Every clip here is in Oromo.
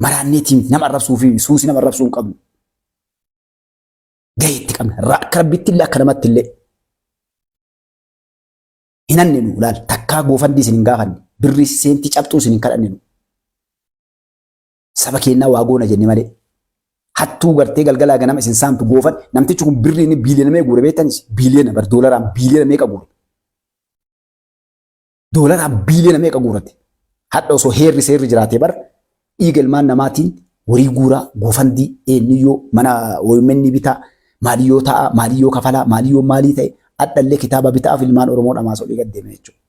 Maraanneetiin nama arrabsuu fi suusii nama arrabsuu hin qabnu. Gahee itti qabna. Akka rabbitti illee akka namatti illee. Hin hanne nu laal takkaa goofandii isin hin gaafanne. Birrii seentii cabxuu isin hin kadhanne nu. Saba keennaa waa goona jenne malee. Hattuu gartee galgalaa ganama isin saamtu goofan namtichi kun birrii inni biiliyoona meeqa guure beektanis biiliyoona bar doolaraan biiliyoona meeqa guure. Doolaraan biiliyoona meeqa guurate. Hadha osoo heerri seerri jiraatee bar dhiiga ilmaan namaatiin horii guuraa goofandii eenyuyyoo mana OMN bitaa maaliyyoo ta'a maaliyyoo kafalaa maaliyyoo maalii ta'e hadhallee kitaaba bitaaf ilmaan Oromoo dhamaasoo dhiiga deeme jechuudha.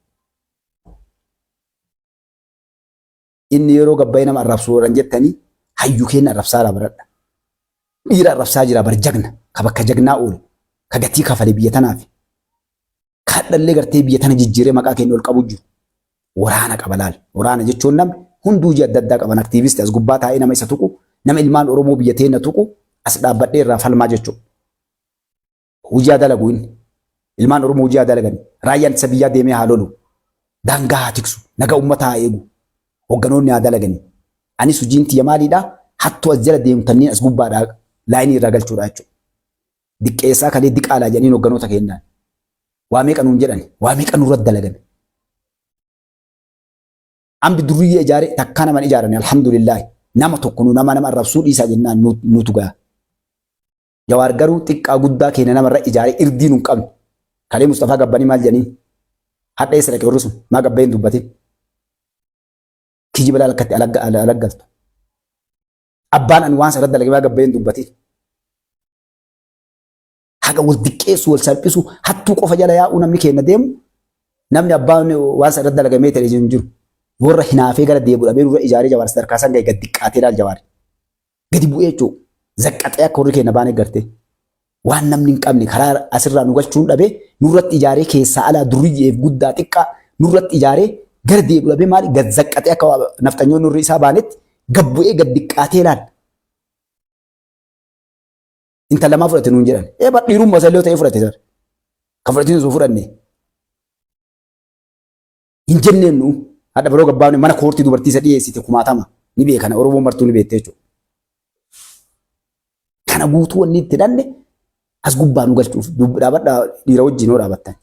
Inni yeroo gabbayee nama arrabsu warran jettanii hayyuu keenya arrabsaa jira baradha. Dhiira arrabsaa jira bar jagna ka bakka jagnaa oole ka gatii kafale biyya tanaaf. Ka hadhallee gartee biyya tana jijjiiree maqaa keenya ol qabu jiru. Waraana qaba laal. Waraana jechuun namni hunduu hojii adda addaa qaban aktiivisti as gubbaa taa'ee nama isa tuqu nama ilmaan Oromoo biyya teenya tuqu as dhaabbadhee irraa falmaa jechuudha. Hojii haa dalagu inni. Ilmaan Oromoo hojii haa dalagani. Raayyaan ittisa biyyaa deemee haa lolu. Daangaa haa tiksu. Nagaa uummataa haa eegu. Hogganoonni haa dalagani. Anis hojiin tiyya maaliidha? Hattuu as jala deemu tanniin as gubbaadhaa laayinii irraa galchuudha jechuudha. Diqqeessaa kalee diqaalaa jedhaniin hogganoota kennaan. Waa meeqa nuun jedhani? Waa meeqa nurra dalagani? Ambi durriyyee ijaare takkaa naman ijaarani alhamdulillaahi. Nama tokko nu nama nama arrabsuu dhiisaa jennaan nutu gaha. Jawaar garuu xiqqaa guddaa keenya namarra ijaaree irdii nun qabne. Kalee Mustafaa Gabbanii maal jedhanii? Hadha eessa dhaqe warri sun? Maa gabbee hin dubbatin? Kijiba laal akkatti alaggaltu. Abbaan ani waan sarara dalage maa gabbee hin dubbatin? Haga wal diqqeessu wal salphisu hattuu qofa jala yaa'uu namni keenya deemu namni abbaan waan sarara dalagamee ta'e hin jiru. Warra hinaafee gara deebi'u dhabee nurra ijaaree Jawaar sadarkaa san ga'e gad diqqaatee laal Jawaar. Gadi bu'ee jechuudha. Zaqqaxee akka warri keenya baanee gartee. Waan namni hin qabne karaa asirraa nu galchuun dhabee nurratti ijaaree keessaa alaa durriyyeef guddaa xiqqaa nurratti ijaaree gara deebi'u dhabee maali gad zaqqaxee akka nafxanyoon nurri isaa baanetti gad bu'ee gad diqqaatee laal. Intala lamaa fudhate nuun jedhan. Ee bar dhiirummaa isa illee ta'ee fudhate sar. Kan fudhatiin osoo fudhanne. Hin jenneen nu hadha baroo gabbaabne mana koortii dubartii isa dhiyeessite kumaatama ni beekana Oromoon martuu ni beekte jechuudha. Kana guutuu wanni itti dhanne as gubbaa nu galchuuf dhaabadhaa dhiira wajjin yoo dhaabattan.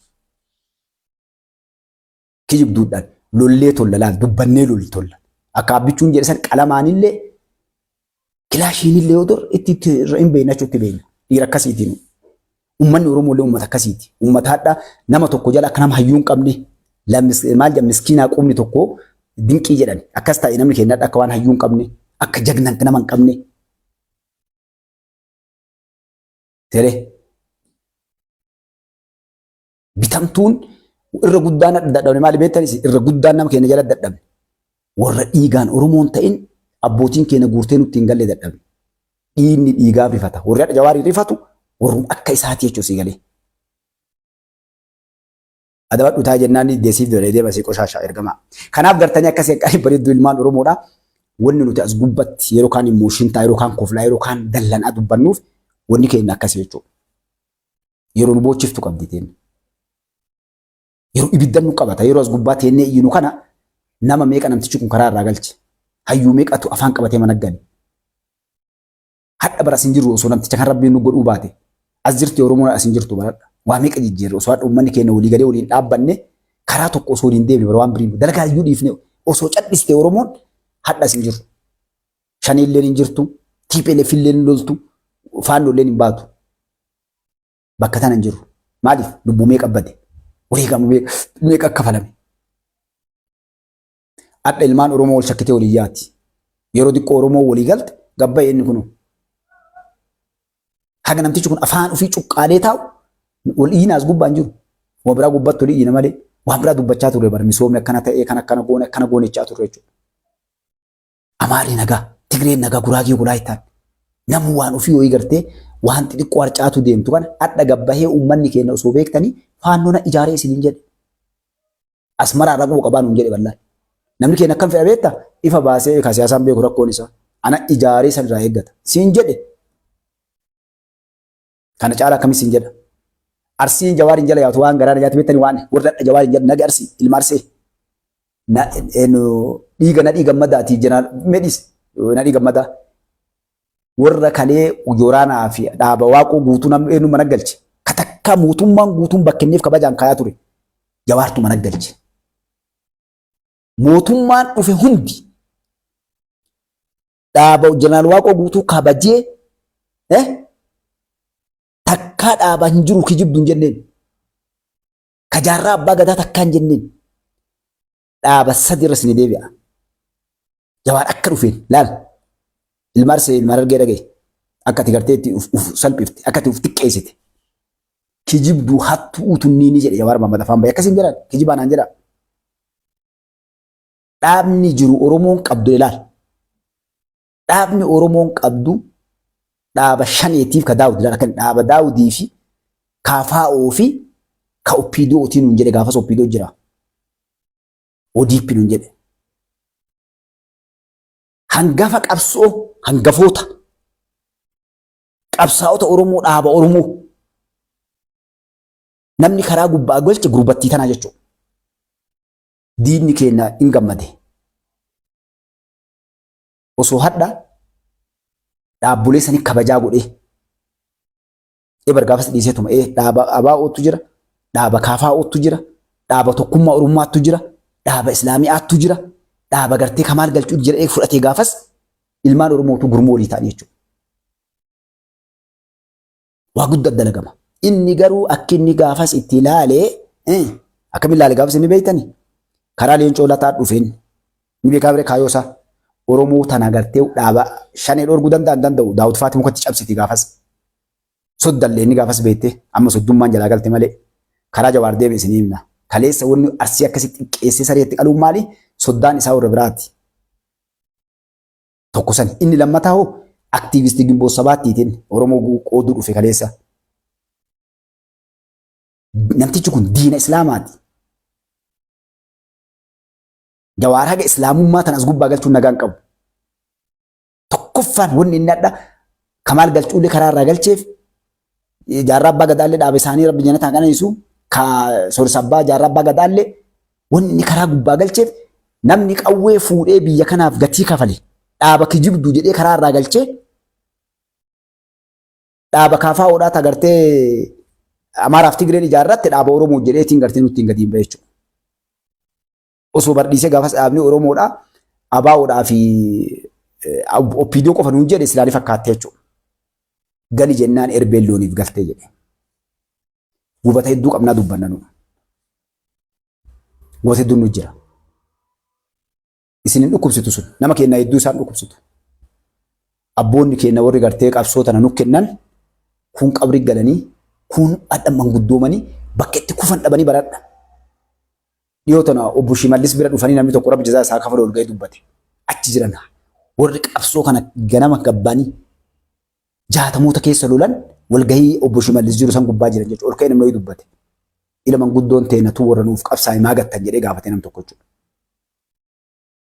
Kijibduudhaan lollee tolla laal dubbannee lolli tolla. Akka abbichuun jedhe san qalamaanillee kilaashiinillee yoo dur itti itti irra hin beekna jechuutti beekna. Dhiira akkasiitiin. Uummanni Oromoo illee uummata akkasiiti. Uummata hadha nama tokko jala akka nama hayyuu hin qabne maal jedha miskiinaa qubni tokko dinqii jedhan akkas ta'e namni keenya hadha akka waan hayyuu hin qabne akka jagnan nama hin qabne. Tere bitamtuun irra guddaan hadha dadhabne maali beektanis irra guddaan nama keenya jala dadhabne warra dhiigaan Oromoon ta'in abbootiin keenya guurtee nutti hin galle dadhabne. Dhiigni dhiigaaf rifata. Warri hadha jawaarii rifatu warrum akka isaatii jechuun sii galee. Adabadhu taa jennaan deesiif dole deema sii qoshaasha ergamaa. Kanaaf gartanii akkasii akka bareedduu ilmaan Oromoodha. Wanni nuti as gubbatti yeroo kaan immooshin ta'a yeroo kaan koflaa yeroo kaan dallanaa dubbannuuf wanni keenya akkasii jechuudha. Yeroo nu boochiftu qabdi teenna. Yeroo ibiddan nu qabata yeroo as gubbaa teennee iyyinu kana nama meeqa namtichi kun karaa irraa galche. Hayyuu meeqatu afaan qabatee mana gale. Hadha bara as hin jirru osoo namticha kan rabbiin nu godhuu baate. As jirti Oromoon as hin jirtu baradha. Waa meeqa jijjiirre osoo hadha uummanni keenya walii galee waliin dhaabbanne karaa tokko osoo waliin deemne bara waan birii dalagaa iyyuu dhiifne osoo cadhiste Oromoon hadha as hin jirru. Shaneelleen hin jirtu, TPLF illeen hin loltu, faannoolleen hin baatu. Bakka tana hin jirru. Maaliif lubbuu meeqa bade? Wareegama meeqa kafalame? Hadha ilmaan Oromoo wal shakkitee walii yaati. Yeroo xiqqoo Oromoo walii galte gabba inni kunu. Haga namtichi kun afaan ofii cuqqaalee taa'u wal iyyina as gubbaan jiru. Waan biraa gubbatti wal iyyina malee waan biraa dubbachaa turre bara misoomni akkana ta'ee kan akkana goone akkana goone jechaa turre jechuudha. Amaarri nagaa, Tigreen nagaa, Guraagee Walaayittaan. Namni waan ofii wayii gartee waan xixiqqoo harcaatu deemtu kana hadha gabbahee uummanni keenya osoo beektanii faannoo na ijaaree isiniin jedhe. Asmaraa irraa quba qabaa nuun jedhe bal'aan. Namni keenya akkam fedha beektaa? Ifa baasee ka siyaasaan beeku rakkoon isaa. Ana ijaaree san irraa eeggata. Siin jedhe. Kana caalaa akkamis siin jedha. Arsiin jawaariin jala yaatu waan garaa na nyaate beektanii waan warra hadha jawaariin jala nagi arsii ilma arsee. Dhiiga nadhii gammadaatii jenaan medhis. Nadhii Gammadaa. Warra kalee yoraanaa fi dhaaba Waaqoo Guutuu namni eenyu mana galche. Ka takka mootummaan guutuun bakkenneef kabajaan kaayaa ture. Jawaartu mana galche. Mootummaan dhufe hundi dhaaba Jeneraal Waaqoo Guutuu kabajee takkaa dhaaba hin jiru kijibdu hin jenneen. Ka jaarraa abbaa gadaa takkaa hin jenneen. Dhaaba sadi irra isin deebi'a. Jawaar akka dhufeen laal. Ilma Arsee ilma Harargee dhagaye. Akka ati gartee itti uf salphifte akka ati uf xiqqeessite. Kijibduu hattuu utunniini jedhe Jawaar Mahammad afaan bahee akkasiin jedhan kijibaa naan jedha. Dhaabni jiru Oromoon qabdu ilaal. Dhaabni Oromoon qabdu dhaaba shaneetiif ka Daawud ilaal akka dhaaba Daawudii fi KFO fi ka OPDOtiin nuun jedhe gaafas OPDO jira. ODP nuun jedhe. Hangafa qabsoo hangafoota qabsaa'ota Oromoo dhaaba Oromoo namni karaa gubbaa galche gurbattii tanaa jechuudha. Diinni keenya hin gammade. Osoo hadha dhaabbolee sanii kabajaa godhee ebar gaafas dhiiseetuma dhaaba ABO'tu jira, dhaaba KFO'tu jira, dhaaba tokkummaa Oromummaattu jira, dhaaba Islaamiyaattu jira, dhaaba gartee Kamaal Galchuu jira fudhatee gaafas ilmaan Oromootu gurmuu walii ta'an jechuudha. Waa guddaa dalagama. Inni garuu akki inni gaafas itti ilaalee akkamiin ilaale gaafas inni beektani karaa Leencoo Lataa dhufeen ni beekaa bire kaayoo isaa Oromoo tana gartee dhaaba shanee dhorguu danda'an danda'u Daawud Faati mukatti cabsiti gaafas. Soddallee inni gaafas beekte amma soddummaan jalaa galte malee karaa Jawaar deeme isinii himna. Kaleessa wanni Arsii akkasitti xiqqeessee sareetti qaluun maali? Soddaan isaa warra biraati. Tokko sani. Inni lammataa hoo aktiivistii Ginboot Sabaattiitiin Oromoo qooduu dhufe kaleessa. Namtichi kun diina Islaamaati. Jawaar haga Islaamummaa tan as gubbaa galchuun nagaan qabu. Tokkoffaan wanni inni hadha Kamaal Galchuullee karaa irraa galcheef Jaarraa Abbaa Gadaallee dhaaba isaanii Rabbi jannata haa qananiisu ka Sooressa Abbaa Jaarraa Abbaa Gadaallee wanni inni karaa gubbaa galcheef namni qawwee fuudhee biyya kanaaf gatii kafale dhaaba kijibduu jedhee karaa irraa galchee dhaaba kaafaa oodhaa tagartee Amaaraaf Tigreen ijaarratte dhaaba Oromoo jedheetiin gartee nutti hin gadiin bahe jechuudha. Osoo bardhiisee gaafas dhaabni Oromoodhaa ABOdhaa fi OPDO qofa nuun jedhe silaa ni fakkaatte jechuudha. Gali jennaan erbeen looniif galtee jedhe. Gubata hedduu qabnaa dubbanna nu. Gubata hedduun nu jira. Isin hin dhukkubsitu sun. Nama keenya hedduu isaan dhukkubsitu. Abboonni keenya warri gartee qabsoo tana nu kennan kun qabri galanii kun adda manguddoomanii bakka itti kufan dhabanii baradha. Dhiyoo tana obbo Shimallis bira dhufanii namni tokko rabbi jazaa isaa kafalu ol ga'ee dubbate. Achi jiran warri qabsoo kana ganama gabbaanii jaatamoota keessa lolan walgahii obbo Shimallis jiru san gubbaa jiran jechuudha. Ol ka'ee namni wayii dubbate. Ila manguddoon teenatu warra nuuf qabsaa'e maa gattan jedhee gaafate nam tokko jechuudha.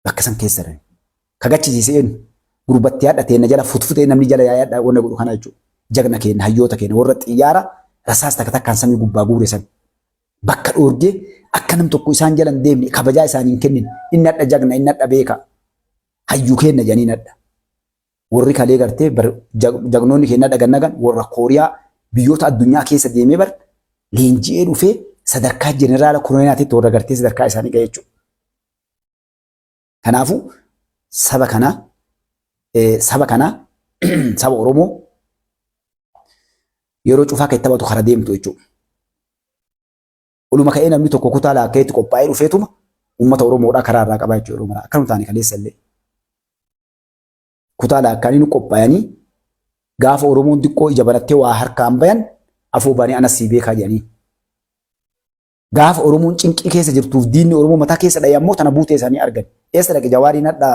Bakka san keessa jiran. Ka gachisiise eenyu? Gurbatti hadha teenna jala futfutee namni jala yaa'ee hadha wanna godhu kana jechuudha. Jagna keenya hayyoota keenya warra xiyyaara rasaas takka takkaan samii gubbaa guure san. Bakka dhoorgee akka nam tokko isaan jala hin deemne kabajaa isaanii hin kennin. Inni hadha jagna inni hadha beeka. Hayyuu keenya jedhanii hadha. Warri kalee gartee bar jagnoonni keenya dhagan nagan warra Kooriyaa biyyoota addunyaa keessa deemee bar leenji'ee dhufee sadarkaa jeneraala koloneelaatitti warra gartee sadarkaa isaanii ga'e jechuudha. Kanaafuu saba kana saba kana saba Oromoo yeroo cufaa kan itti taphatu kara deemtu jechuudha. Oluma ka'ee namni tokko kutaa laakkaetti qophaa'ee dhufeetuma uummata Oromoodhaa karaa irraa qabaa jechuudha yeroo maraa. Akkanuma taane kaleessa illee. Kutaa laakkaanii nu qophaayanii gaafa Oromoon xiqqoo ija banattee waa harkaan bayan afoo baanii anas sii beekaa jedhanii. Gaafa Oromoon cinqii keessa jirtuuf diinni Oromoo mataa keessa dhaye ammoo tana buutee isaanii argan. Eessa dhaqe Jawaariin hadha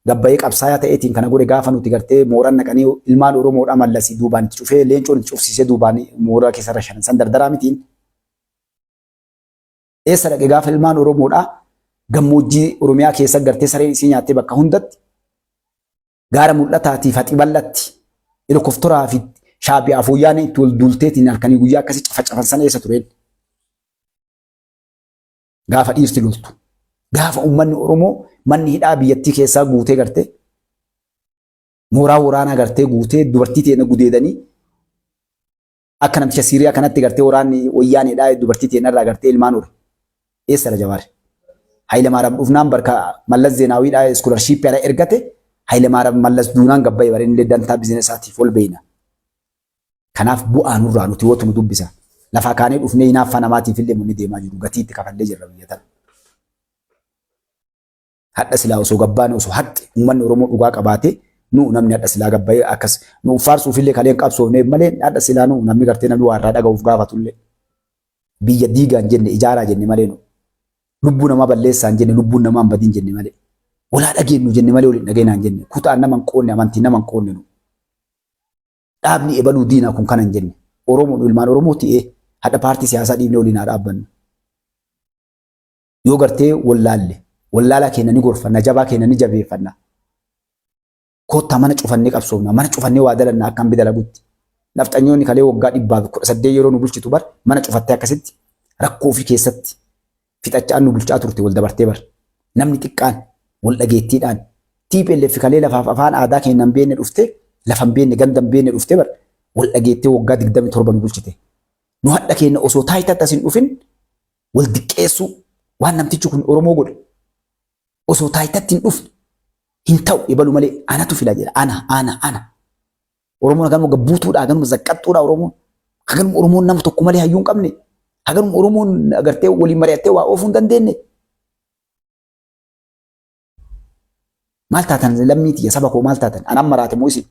gabbayee qabsaayaa ta'eetiin kana godhe gaafa nuti gartee mooraan naqanii ilmaan Oromoodhaa mallasii duubaan itti cufee leencoon itti cufsiisee duubaan mooraa keessa rashanan san dardaraa mitiin. Eessa dhaqe gaafa ilmaan Oromoodhaa gammoojjii Oromiyaa keessa gartee sareen isii nyaattee bakka hundatti gaara mul'ataatii fi haxi bal'atti helikoftoraa fi shaabiyaa fi wayyaanee itti wal duulteetiin halkanii guyyaa akkasii cafacafan sana eessa tureen? Gaafa dhiirti loltu. Gaafa uummanni Oromoo manni hidhaa biyyattii keessaa guutee gartee Mooraa waraanaa gartee guutee dubartii teenya gudeedanii akka namticha Siiriyaa kanatti gartee waraanni wayyaaneedhaa dubartii teenya irraa gartee ilmaan hore. Eessadha Jawaar? Hayilamaariyaam dhufnaan barka Mallas Zeenaawiidhaa iskoolarshiippii ala ergate. Hayilamaariyaam Mallas duunaan gabbaye bare, inni dantaa bizinesaatiif ol beeyna. Kanaaf bu'aa nurraa nuti wootu nu dubbisa. Lafaa kaanee dhufnee hinaaffaa namaatiif illee munni deemaa jiru gatii itti kafallee jirra biyya tana. Hadha silaa osoo gabbaane, osoo haqxi uummanni Oromoo dhugaa qabaate, nu namni hadha silaa gabbayee akkas nu faarsuuf illee kaleen qabsoofneef malee, hadha silaa nu namni gartee namni waa irraa dhaga'uuf gaafatullee biyya diigaan jenne, ijaaraa jenne malee, nu lubbuu namaa balleessaan jenne, lubbuun namaa hin badin jenne malee, walaa dhageenyu jenne malee, waliin dhageenyaan jenne, kutaan nama hin qoonne, amantiin nama hin qoonne. Nu dhaabni ebaluu diinaa kun kana hin jenne. Oromoon ilmaan Oromoo ti'ee hadha paartii siyaasaa dhiibnee waliin haa dhaabbannu. Yoo gartee wallaalle, wallaalaa keenya ni gorfanna, jabaa keenya ni jabeeffanna. Koottaa mana cufannee qabsoofna, mana cufannee waa dalanna akka hambi dalagutti. Nafxanyoonni kalee waggaa 118 yeroo nu bulchitu bar mana cufattee akkasitti rakkoo ofii keessatti fixachaa nu bulchaa turte, wal dabartee bar. Namni xiqqaan wal dhageettiidhaan TPLF kalee lafaaf afaan aadaa keenya hin beekne dhuftee, lafa hin beekne, ganda hin beekne dhuftee bar wal dhageettee waggaa 27 nu bulchite. Nu hadha keenya osoo taayitaatti as hin dhufin wal diqqeessuu, waan namtichi kun Oromoo godhe osoo taayitatti hin dhufne hin ta'u, ebalu malee anatu fila jedha, ana ana ana. Oromoon haganuma gabbuutuudha, haganuma zaqqaxxuudha Oromoon. Haganuma Oromoon nama tokko malee hayyuu hin qabne. Haganuma Oromoon agartee waliin mari'attee waa oofuu hin dandeenye. Maal taatan lammii tiyya, saba koo, maal taatan? Anaan maraate moo isin?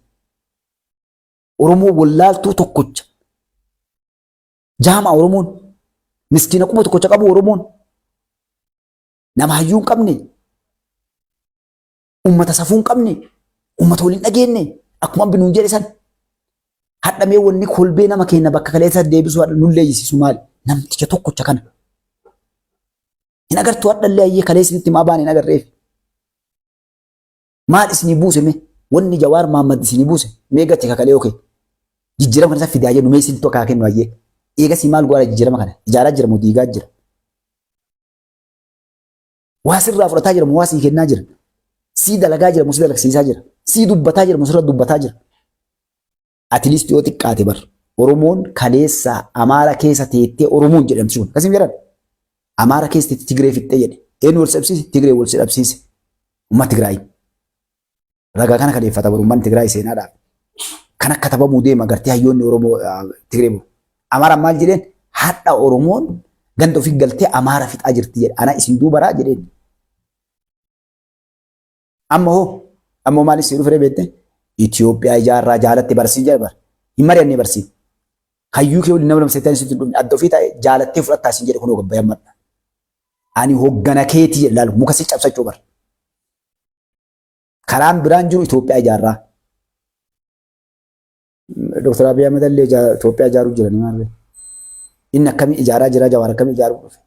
Oromoo wallaaltuu tokkocha. Jaama Oromoon. Miskiina quba tokkocha qabu Oromoon. Nama hayyuu hin qabne. Ummata safuu hin qabne. Ummata waliin dhageenye. Akkuma abbi nuun jedhe san. Hadhamee wanni kolbee nama keenya bakka kaleessa deebisuu hadha nullee yisisu maali? Namticha tokkocha kana. Hin agartuu hadhallee ayyee kaleessa itti maa baan hin agarreef. Maal isinii buuse mee? Wanni Jawaar Mahaammad isinii buuse mee gati kakalee okee? Jijjiirama kana isa fidaa jennu mee isintu akka kennu ayyee. Eegasii maal godhaa? Jijjiirama kana ijaaraa jira moo diigaa jira? Waa sirraa fudhataa jira moo waa sii kennaa jira? Sii dalagaa jira moo si dalagsiisaa jira? Sii dubbataa jira moo sirra dubbataa jira? At least yoo xiqqaate bar Oromoon kaleessa Amaara keessa teettee Oromoon jedhamti sun. Akkasiin jedhan. Amaara keessa teettee Tigree fixxee jedhe. Eenyu wal dhabsiise? Tigree wal dhabsiise. Uummata Tigraay. Ragaa kana kaleeffata bar uummanni Tigraay seenaadhaaf. Kan akka katabamuu deema gartee hayyoonni Oromoo Tigree buru. Amaaraan maal jedheen? Hadha Oromoon ganda ofii galtee Amaara fixaa jirti jedhe. Ana isin duubaraa jedheen. Amma hoo ammoo maal isin dhufee beekte? Itoophiyaa ijaarraa jaalatte barsiin jedha bar. Hin mari'annee barsiin. Hayyuu kee waliin nama lama seetan sitti dhufne adda ofii ta'e jaalattee fudhattaa isin jedhe kunoo gabbayaan madha. Ani hoggana keetii jedhe laalu muka si cabsachuu bar. Karaan biraan jiru Itoophiyaa ijaarraa. Dr. Abiy Ahmed illee Itoophiyaa ijaaruu jiranii maallee. Inni akkamii ijaaraa jira? Jawaar akkamii ijaaruu dhufe?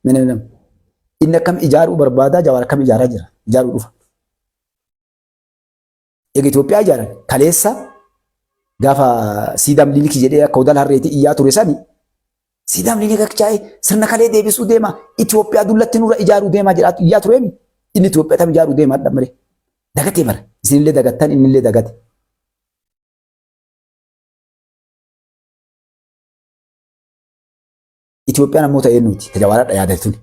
Mene nam. Inni akkam ijaaruu barbaadaa? Jawaar akkam ijaaraa jira? Ijaaruu dhufa. Egaa Itoophiyaa ijaaran kaleessa gaafa siidaa Mililikii jedhee akka udal harreetii iyyaa ture sani, siidaa Mililik akka chaa'ee sirna kalee deebisuu deema, Itoophiyaa dullatti nurra ijaaruu deema jedhaa iyyaa tureemi. Inni Itoophiyaa tam ijaaruu deema hadha malee. Dagatee bara. Isinillee dagattan, innillee dagate. Itoophiyaan ammoo ta'ee nuti tajawaaradha yaadatuni.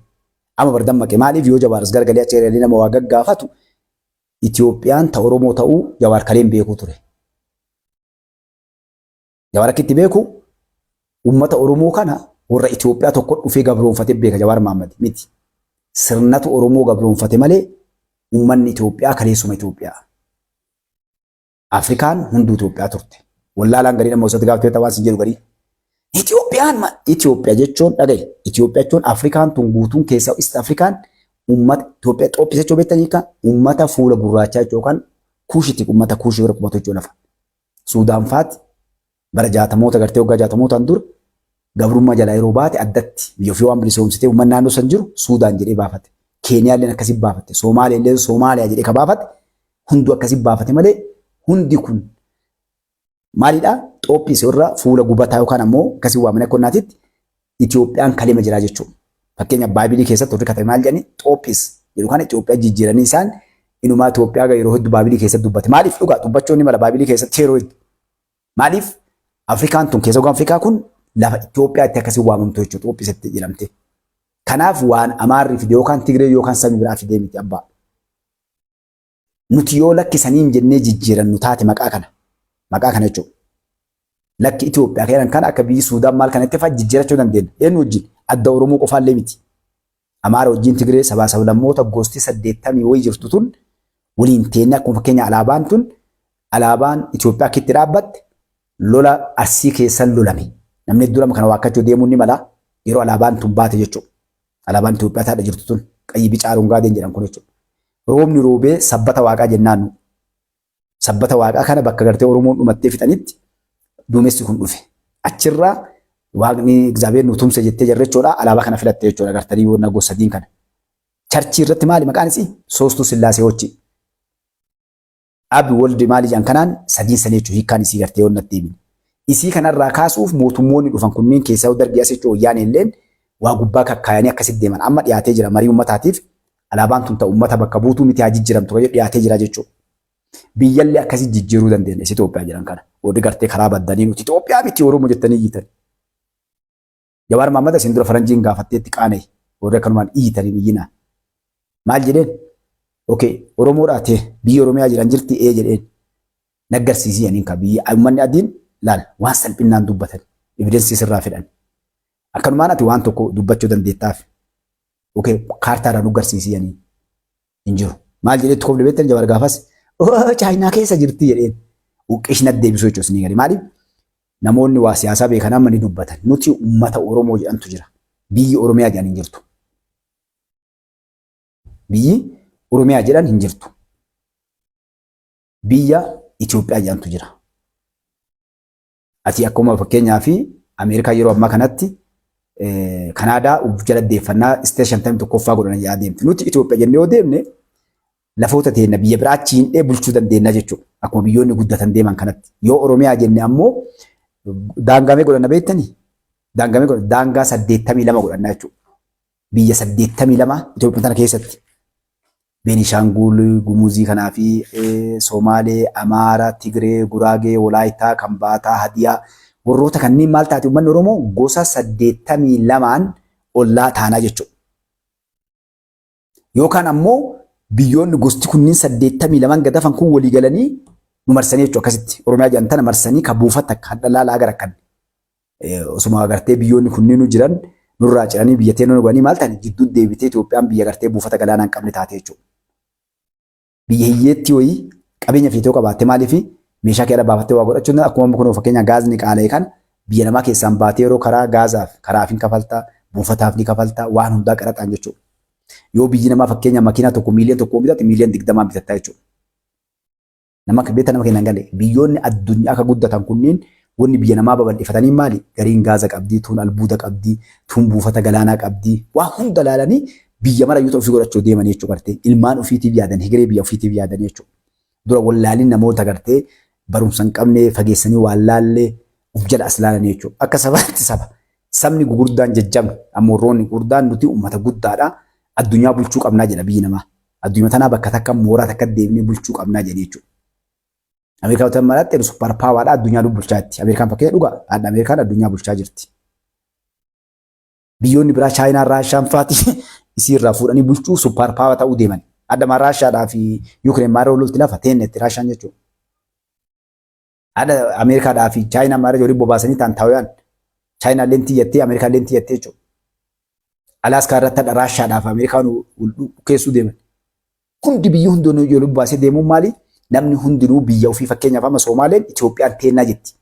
Amma bar dammaqe. Maaliif yoo Jawaaras gargalee achi gargalee nama waa gaggaafatu, Itoophiyaan ta Oromoo ta'uu Jawaar kaleen beekuu ture. Jawaar akka itti beeku uummata Oromoo kana warra Itoophiyaa tokko dhufee gabroonfate beeka Jawaar Mahaammad miti. Sirnatu Oromoo gabroonfate malee uummanni Itoophiyaa kaleessuma Itoophiyaa. Afrikaan hunduu Itoophiyaa turte. Wallaalaan garii nama osoo gaafatee waan sin jedhu garii. Itoophiyaan Itoophiyaa jechuun dhagaye. Itoophiyaa jechuun Afrikaan tun guutuun keessaa East Afrikaan uummata Itoophiyaa. Xoophis jechuun beektanii hiika uummata fuula gurraachaa jechuu yookaan Kuushitti, uummata Kuushii warra qubatu jechuu lafa. Suudaan faati bara jaatamoota gartee waggaa jaatamootaan dura gabrummaa jalaa yeroo baate addatti biyya ofii waan bilisoomsitee uummanni naannoo san jiru Suudaan jedhee baafate. Keeniyaalleen akkasii baafate. Soomaaliyaalleen Soomaaliyaa jedhee ka baafate. Hunduu akkasii baafate malee hundi kun maalidha? Xoophis irra fuula gubataa yookaan ammoo akkasii waamanii akka onnaatitti Itoophiyaan kalima jiraa jechuudha. Fakkeenya Baaybilii keessatti warri katabe maal jedhanii Xoophis jedhu kana Itoophiyaa jijjiiranii isaan Inumaa Itoophiyaa yeroo hedduu Baabilii keessatti dubbate. Maaliif dhugaa dubbachuun ni mala Baabilii keessatti yeroo hedduu. Maaliif Afrikaan tun keessa Afrikaa kun lafa Itoophiyaatti akkasii waamamtu jechuudha. Itoophiyaatti jedhamte. Kanaaf waan Amaarri fide yookaan Tigree yookaan sabni biraa fidee miti abbaa. Nuti yoo lakkisaniin jennee jijjiirannu taate maqaa kana. Maqaa kana jechuudha. Lakki Itoophiyaa kan kana akka biyyi Suudaan maal kanatti fa'a jijjiirachuu dandeenya. Eenyu wajjin? Adda Oromoo qofaallee miti. Amaara wajjin, Tigree, sabaa sablammoota gosti 80 wayii jirtu tun waliin teennee, akkuma fakkeenya alaabaan tun, alaabaan Itoophiyaa akka itti dhaabbatte lola Arsii keessan lolame. Namni hedduu lama kana waakkachuu deemuun ni mala yeroo alaabaan tun baate jechuudha. Alaabaan Itoophiyaa taadha jirtu tun qayyii bicaa arungaadeen jedhan kun jechuudha. Roobni roobee sabbata waaqaa jennaan sabbata waaqaa kana bakka gartee Oromoon dhumattee fixanitti duumessi kun dhufe. Achirraa waaqni Egzaabeer nu tumse jettee jirra jechuudha. Alaabaa kana filatte jechuudha gartanii yoo gosa sadiin kana. Charchii irratti maali maqaan isii? Soostuu Sillaaseewochi. Abi Waldi maali jedhan kanaan sadiin sanii jechuudha hiikkaan isii gartee yoo natti himine. Isii kanarraa kaasuuf mootummoonni dhufan kunneen keessaa yoo dargii as jechuudha wayyaanee illeen waa gubbaa kakkaayanii akkasitti deeman. Amma dhiyaatee jira marii uummataatiif alaabaan tun ta'u uummata bakka buutuu miti haa jijjiiramtu kan jedhu dhiyaatee jira jechuudha. Biyyallee akkasii jijjiiruu dandeenya isa Itoophiyaa jedhan kana. Warri gartee karaa baddanii nuti Itoophiyaa miti Oromoo jettanii iyyitan. Jawaar Mahaammad asiin dura faranjiin gaafatteetti qaana'e. Warri akkanumaan iyyitanii iyyinaa. Maal jedheen? Okay, Oromoodhaa ta'e biyya Oromiyaa jedhan jirti ee jedheen. Naggarsiisii jedhaniin ka biyya uummanni adiin laal waan salphinnaan dubbatan evidence sirraa fedhan. Akkanumaan ati waan tokko dubbachuu dandeettaaf. Okay, kaartaadhaan nu garsiisii jedhaniin. Hin jiru. Maal jedhee itti kofle beektan Jawaar gaafas? Oo, Chaayinaa keessa jirti jedheen. Uqqishna deebisuu jechuus ni gadi. Maaliif? Namoonni waa siyaasaa beekan amma ni dubbatan. Nuti uummata Oromoo jedhantu jira. Biyyi Oromiyaa jedhan hin jirtu. Biyyi Oromiyaa jedhan hin jirtu. Biyya Itoophiyaa jedhantu jira. Ati akkuma fakkeenyaa fi Ameerikaa yeroo ammaa kanatti Kanaadaa uf jala deeffannaa state 51ffaa godhanii jedhaa deemti. Nuti Itoophiyaa jennee yoo deemne lafoota teenna biyya biraa achi hindhee bulchuu dandeenya jechuudha. Akkuma biyyoonni guddatan deeman kanatti. Yoo Oromiyaa jenne ammoo daangamee godhanna beektanii? Daangamee godhanna daangaa 82 godhanna jechuudha. Biyya 82 Itoophiyaa tana keessatti. Beenishaangul Gumuzii kanaa fi Somaalee, Amaara, Tigree, Guraagee, Walaayittaa, Kambaataa, Hadiyaa warroota kanneen maal taate uummanni Oromoo gosa 82n ollaa taanaa jechuudha. Yookaan ammoo biyyoonni gosti kunniin 82n gadafan kun walii galanii nu marsanii jechuudha akkasitti. Oromiyaa jedhan tana marsanii kan buufata akka hadha laalaa gara kan osuma agartee biyyoonni kunniin jiran nurraa ciranii biyya teennoo nu godhanii maal ta'an jidduu deebitee Itoophiyaan biyya gartee buufata galaanaa hin qabne taate jechuudha. Biyya hiyyeettii wayii qabeenya feetoo qabaatte maaliif meeshaa kee baafattee waa godhachuun akkuma kun fakkeenya gaazni qaala'e kan biyya namaa keessaan baatee yeroo karaa gaazaaf karaaf hin kafaltaa buufataaf ni kafaltaa waan hundaa qaraxaan jechuudha. Yoo biyyi namaa fakkeenya makiinaa tokko miiliyoona 1 bitatte miiliyoona 20 bitattaa jechuudha. Nama akka beektan nama kennan galee biyyoonni addunyaa akka guddatan kunniin wanni biyya namaa babal'ifatanii maali? Gariin gaaza qabdii, tuun albuuda qabdii, tuun buufata galaanaa qabdii. Waa hunda laalanii biyya mara yoo ofii godhachuu deemanii jechuudha gartee. Ilmaan ofiitiif yaadan, hegeree biyya ofiitiif yaadan jechuudha. Dura wallaalin namoota gartee barumsa hin qabne fageessanii waan laallee of jala as laalanii jechuudha. Akka sabaatti saba. Sabni gugurdaan jajjabni amma warroonni gurguddaan nuti uummata guddaadha. Addunyaa bulchuu qabnaa jedha biyyi namaa. Addunyaa tanaa bakka takka mooraa takka deemnee bulchuu qabnaa jedhee jechuudha. Ameerikaa yoo ta'an super powerdha addunyaa bulchaa jirti. Ameerikaan fakkeenya dhugaa hadha Ameerikaan addunyaa bulchaa jirti. Biyyoonni biraa Chaayinaa, Raashaan faati isii irraa fuudhanii bulchuu super power ta'uu deeman. Adda Raashaadhaa fi Yuukireen maarra lolti lafa teennetti Raashaan jechuudha. Hadha Ameerikaadhaa fi Chaayinaa maarra ijoollee bobaasanii ta'an taa'uudhaan Chaayinaa illee xiyyattee Ameerikaa illee xiyyattee jechuudha. Alaaskaa irratti hadha Raashaadhaa fi Ameerikaan keessuu deeman. Hundi biyyi hundinuu ijoollee bobaasee deemuun maali? Namni hundinuu biyya ofii fakkeenyaaf amma Soomaaleen Itoophiyaan teennaa jetti.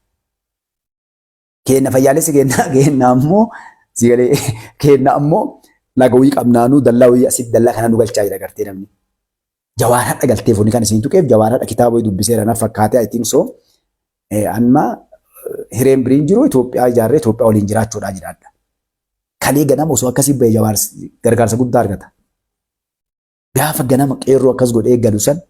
Keenna fayyaalessi keenna keenna ammoo sigalee keenna ammoo laga wayii qabnaanuu dallaa wayii asitti dallaa kana nu galchaa jira gartee namni. Jawaar hadha galtee foonii kan isin tuqeef Jawaar hadha kitaaba wayii dubbiseera na fakkaate I think so. Amma hireen biriin jiru Itoophiyaa ijaarree Itoophiyaa waliin jiraachuudhaa jiraadha. Kalee ganama osoo akkasii bahe Jawaar gargaarsa guddaa argata. Gaafa ganama qeerroo akkas godhee galu san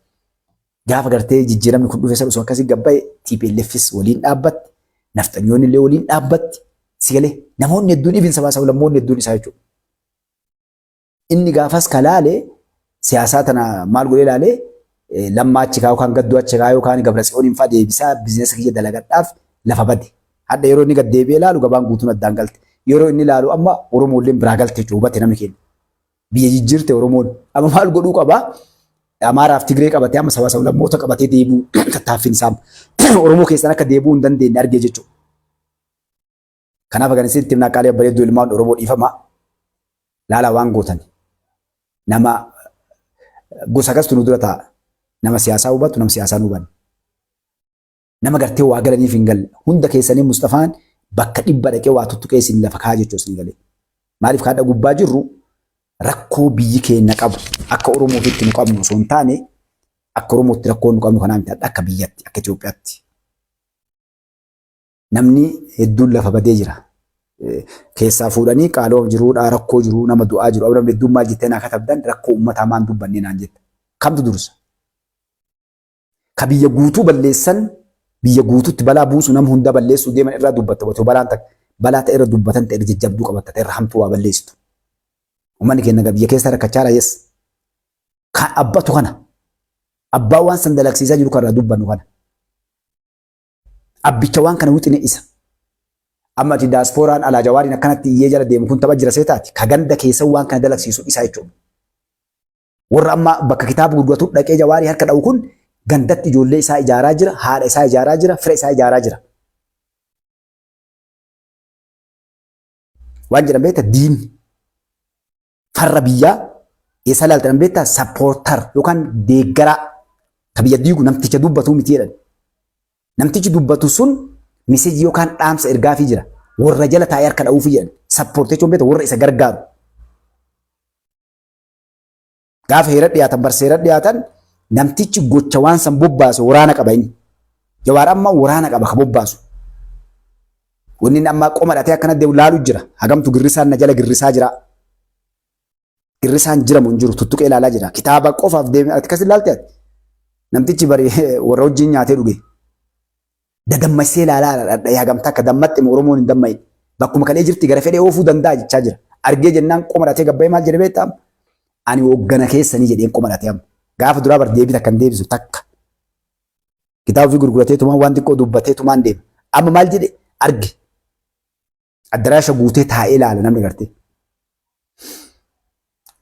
gaafa gartee jijjiiramni kun dhufe san osoo akkasii gabbaa'e TPLFs waliin dhaabbatti nafxanyoonni illee waliin dhaabbatti si galee namoonni hedduun ibin sabaa sablammoonni hedduun isaa jechuudha. Inni gaafas kalaale siyaasaa tana maal godhee ilaalee Lammaa achi kaa'u kan Gadduu achi kaa'u yookaan Gabratsiyooniin fa'aa deebisaa biizinasa kiyya dalagadhaaf lafa bade. Hadha yeroo inni gad deebi'ee ilaalu gabaan guutuun addaan galte. Yeroo inni ilaalu amma Oromoolleen biraa galte jechuudha hubate namni keenya. Biyya jijjiirte Oromoon. Amma maal godhuu qabaa? Amaaraaf Tigree qabatee amma saba sablammoota qabatee deebi'uu tattaaffiin isaa Oromoo keessan akka deebi'uu hin dandeenye argee jechuudha. Kanaaf kan isin itti himnaa qaalii abbareedduu ilmaan Oromoo dhiifama. Laalaa waan gootan. Nama gosa gastu nu dura taa'a. Nama siyaasaa hubatu, nama siyaasaa nu hubanne. Nama gartee waa galaniif hin galle. Hunda keessanii Mustafaan bakka dhibba dhaqee waa tuttuqee isin lafa kaa'aa jechuudha isin galee. Maaliif kaadha gubbaa jirru rakkoo biyyi keenya qabu akka Oromootitti nu qabnu osoo hin taane akka Oromootti rakkoo nu qabnu kanaa miti akka biyyatti akka Itoophiyaatti. Namni hedduun lafa badee jira. Keessaa fuudhanii qaaloo jiruudhaa rakkoo jiruu nama du'aa jiru. Namni hedduun maal jettee naa katabdan rakkoo uummataa maan dubbannee naan jetta. Kamtu dursa? Ka biyya guutuu balleessan biyya guutuutti balaa buusu nama hunda balleessuu deeman irraa dubbatta otoo balaan takka balaa ta'e irra dubbatan ta'e irra jajjabduu qabatta ta'e irra hamtuu waa balleessitu. Uummanni keenya biyya keessa rakkachaa jira yes. Kan abbatu kana abbaa waan san dalagsiisaa jiru kan irraa dubbannu kana. Abbicha waan kana wixine isa. Amma ati daaspooraan alaa jawaariin akkanatti iyyee jala deemu kun tapha jira seetaati. Ka ganda keessa waan kana dalagsiisu isa jechuudha. Warra amma bakka kitaaba gurguratu dhaqee jawaarii harka dha'u kun gandatti ijoollee isaa ijaaraa jira, haadha isaa ijaaraa jira, fira isaa ijaaraa jira. Waan jedhan beekta diinni farra biyyaa eessa ilaaltan beektaa supporter yookaan deeggaraa ka biyya diigu namticha dubbatu miti jedhan. Namtichi dubbatu sun meseejii yookaan dhaamsa ergaafii jira. Warra jala taa'ee harka dha'uufii jedhan. Support jechuun beekta warra isa gargaaru. Gaafa heera dhiyaatan bar seera dhiyaatan namtichi gocha waan san bobbaasu waraana qaba inni. Jawaar amma waraana qaba ka bobbaasu. Wanni inni amma qoma dhatee akkana deemu laalu jira. Hagamtu girrisaan na jala girrisaa jira. Girrisaan jira moo hin jiru tuttuqee ilaalaa jira. Kitaaba qofaaf deeme ati akkas ilaalte ati. Namtichi bari warra wajjin nyaatee dhuge. Dadammaysee ilaalaa dhadha'ee hagamta akka dammatte moo Oromoon hin dammayin. Bakkuma kalee jirti gara fedhee oofuu danda'a jechaa jira. Argee jennaan qoma dhatee gabbayee maal jedhe beektaa? Ani hooggana keessanii jedheen qoma dhatee amma. Gaafa duraa bar deebii takka hin deebisu takka. Kitaaba ofii gurguratee tumaan waan xiqqoo dubbatee tumaan deema. Amma maal jedhe arge. Addaraasha guutee taa'ee ilaala namni gartee.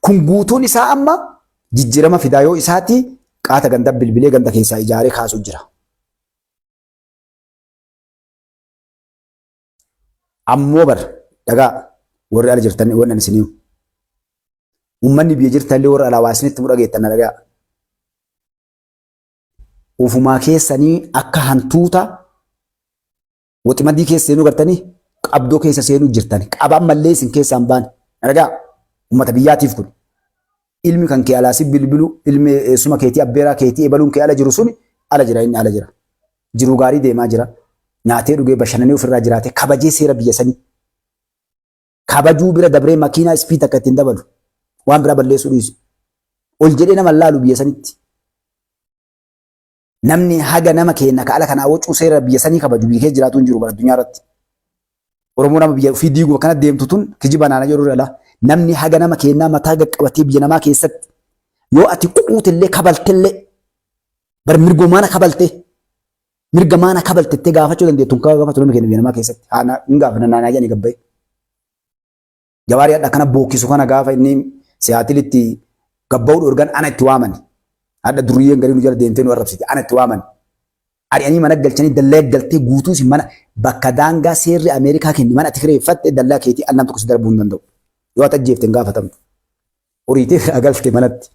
Kun guutuun isaa amma jijjiirama fidaa yoo isaati qaata ganda bilbilee ganda keessaa ijaaree kaasu jira. Ammoo bar dhagaa warri ala jirtan wannan isinii uummanni biyya jirtanillee warra alaa waa isinitti mu dhageettan na dhagaa. Ufumaa keessanii akka hantuuta Woximadii keessa seenuu gartanii qabdoo keessa seenuu jirtan. Qaba ammallee isin keessaa hin baane. Dhagaa uummata biyyaatiif kun. Ilmi kan kee alaa si bilbilu, ilmi eessuma keetii abbeeraa keetii ebaluun kee ala jiru suni ala jira inni ala jira. Jiruu gaarii deemaa jira. Nyaatee dhugee bashannanee ofirraa jiraatee kabajee seera biyya sanii. Kabajuu bira dabree makiinaa ispiit akka ittiin dabalu. Waan biraa balleessuu dhiisu. Ol jedhee nama laalu biyya sanitti. Namni haga nama keenna ka ala kanaa wocuu seera biyya sanii kabaju biyya keessa jiraatu hin jiru bara addunyaa irratti. Oromoo nama biyya ofii diiguu akkana deemtu tun kijiba naana jedhu irra namni haga nama keennaa mataa gaqqabatee biyya namaa keessatti yoo ati quutellee kabaltellee bar mirgomaana kabaltee mirga maana kabaltettee gaafachuu dandeettu hin gaafatu namni keenya biyya namaa keessatti haana hin gaafanna naanaa jedhanii gabbaye. Jawaari hadha kana bookkisu kana gaafa inni Siyaatilitti gabba'uu dhorgan ana itti waamani. Hadha duriyyeen garii nu jala deemtee nu arrabsite ana itti waamani. Ari'anii mana galchanii dallaa galtee guutuu isin mana bakka daangaa seerri Ameerikaa kenne mana ati kireeffatte dallaa keetii al nam tokko si darbuu hin danda'u. Yoo ati ajjeefte hin gaafatamtu. Horiitee galte manatti.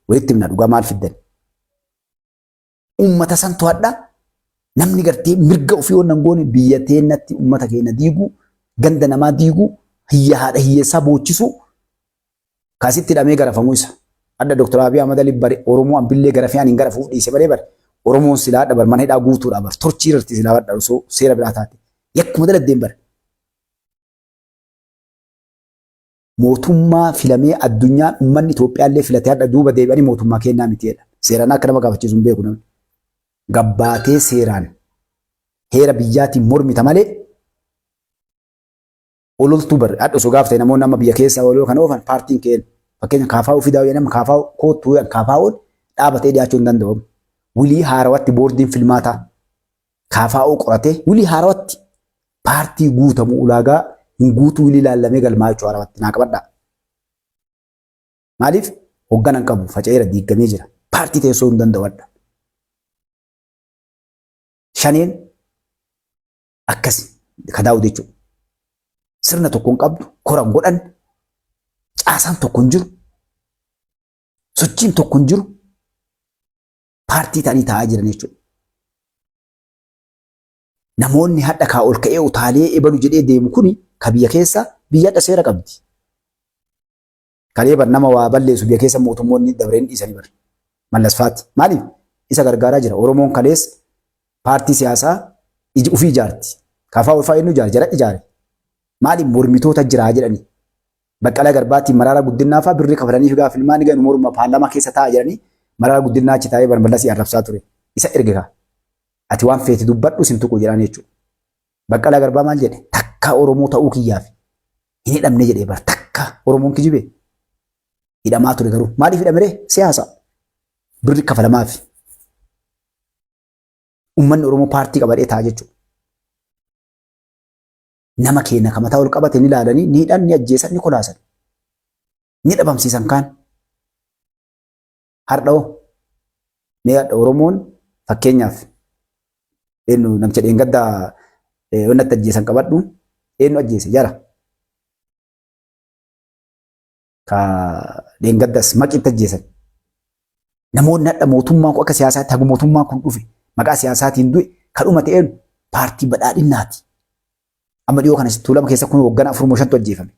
Walitti himna dhugaa maal fiddan. Ummata san to'adha. Namni gartee mirga ofii waan hin goone biyya teennatti ummata keenya diiguu, ganda namaa diiguu, hiyya haadha hiyyeessaa boochisuu kaasitti hidhamee garafamuu isa. Adda Dr. Abiy Ahmad Ali bari Oromoo ambillee garafee ani hin garafuuf dhiise malee bari Oromoon silaa adda bar mana hidhaa guutuudha bar torchii irratti silaa badha osoo seera biraa taate. Yakkuma daladdeen bari. Mootummaa filamee addunyaan uummanni Itoophiyaallee filatee hadha duuba deebi'anii mootummaa kennaa miti jedha. Seeraan akka nama gaafachiisu hin beeku namni. Gabbaatee seeraan heera biyyaatiin mormita malee ololtuu barre hadha osoo gaafatee namoonni amma biyya keessaa oloo kan oofan paartiin keen fakkeenya kaafaa ofii daawwee nama kaafaa koottuu jedhan kaafaa oon Dhaabatee dhiyaachuu hin danda'u. Wilii haarawatti boordiin filmaataa KFO qoratee wilii haarawatti paartii guutamu ulaagaa hin guutuu wilii laallamee galmaa jechuu haarawatti naa qabadhaa. Maaliif hoggana hin qabu faca'eera diigamee jira. Paartii teessoo hin danda'u hadha. Shaneen akkas ka daawud jechuudha. Sirna tokko hin qabdu, kora hin godhan, caasaan tokko hin jiru, sochiin tokko hin jiru, paartii ta'anii taa'aa jiran jechuudha. Namoonni hadha kaa ol ka'ee utaalee ebalu jedhee deemu kuni ka biyya keessa biyya hadha seera qabdi. Kalee bar nama waa balleessu biyya keessa mootummoonni dabreen dhiisanii bar. Mallas faatti. Maaliif? Isa gargaaraa jira. Oromoon kalees paartii siyaasaa ufii ijaarti. Kaafaa ulfaa eenyu ijaare? Jara ijaare. Maaliif mormitoota jiraa jedhanii. Baqqalaa Garbaatiin Maraaraa Guddinaa fa'aa birrii kafalanii fi gaafa ilmaan ganu morma paarlaamaa keessa taa'a jedhanii Maraaraa Guddinaa achi taa'ee Mallasii arrabsaa ture. Isa erge kaa. Ati waan feete dubbadhu sin tuqu jedhaan jechuudha. Baqqalaa Garbaa maal jedhe? Takkaa Oromoo ta'uu kiyyaaf hin hidhamne jedhee bar takka Oromoon kijibe. Hidhamaa ture garuu maaliif hidhame ree? Siyaasa. Birri kafalamaaf. Uummanni Oromoo paartii qabadhee ta'a jechuudha. Nama keenya kan mataa ol qabate ni ilaalanii ni hidhan ni ajjeesan ni kolaasan. Ni dhabamsiisan kaan. Har'a hoo mee hadha Oromoon fakkeenyaaf eenyu namicha dheengaddaa wannatti ajjeesan qabadhu eenyu ajjeese jara. Ka dheengaddas maqitti ajjeesan. Namoonni hadha mootummaan kun akka siyaasaatti haga mootummaan kun dhufe maqaa siyaasaatiin du'e kan dhumate eenyu paartii badhaadhinnaati. Amma dhiyoo kana tuulama keessa kun hoggana afur moo shantu ajjeefame.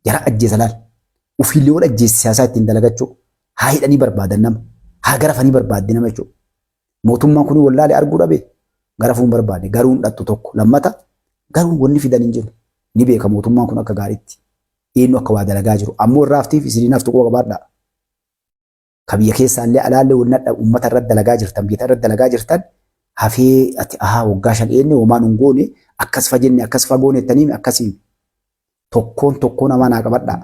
Jara ajjeesa laal. Ufiillee wal ajjeesi siyaasaa ittiin dalagachuu. Haa hidhanii barbaadan nama. Haa garafanii barbaadde nama jechuudha. Mootummaan kun wallaalee arguu dhabe garafuu hin barbaadne garuu hin dhattu tokko. Lammata garuu wanni fidan hin jiru. Ni beeka mootummaan kun akka gaariitti. Eenyu akka waa dalagaa jiru. Ammoo irraa haftiif isinii haftu quba qabaadhaa. Ka biyya keessaallee alaallee wanni hadha uummata irratti dalagaa jirtan biyya irratti dalagaa jirtan hafee ati ahaa waggaa 5 eenne homaa nun goone akkas fa jenne akkas fa goone jettanii akkasii tokkoon tokkoo namaa naa qabadhaa.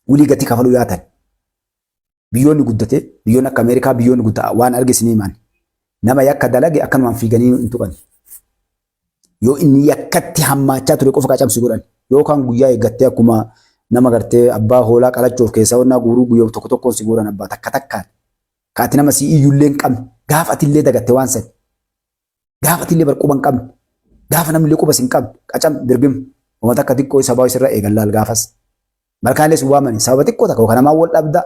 Walii gatii kafaluu yaatan. Biyyoonni guddate biyyoonni akka Ameerikaa biyyoonni guddaa waan arge isinii himaan. Nama yakka dalage akkanumaan fiiganii hin tuqan. Yoo inni yakkatti hammaachaa ture qofa qacamsi godhan. Yookaan guyyaa eeggattee akkuma nama gartee abbaa hoolaa qalachuuf keessaa onnaa guuruu guyyaa tokko tokkoon si guuran abbaa takka takkaan. Ka ati nama si iyyullee hin qabne gaafa atillee dagatte waan sani. Gaafa atillee bar quba hin qabne gaafa namnillee quba si hin qabne qacam dirgim. Uummata akka xiqqoo isa baay'ee sirra eegan laal gaafas. Malkaalee sun waamani sababa xiqqoo takka yookaan namaan wal dhabda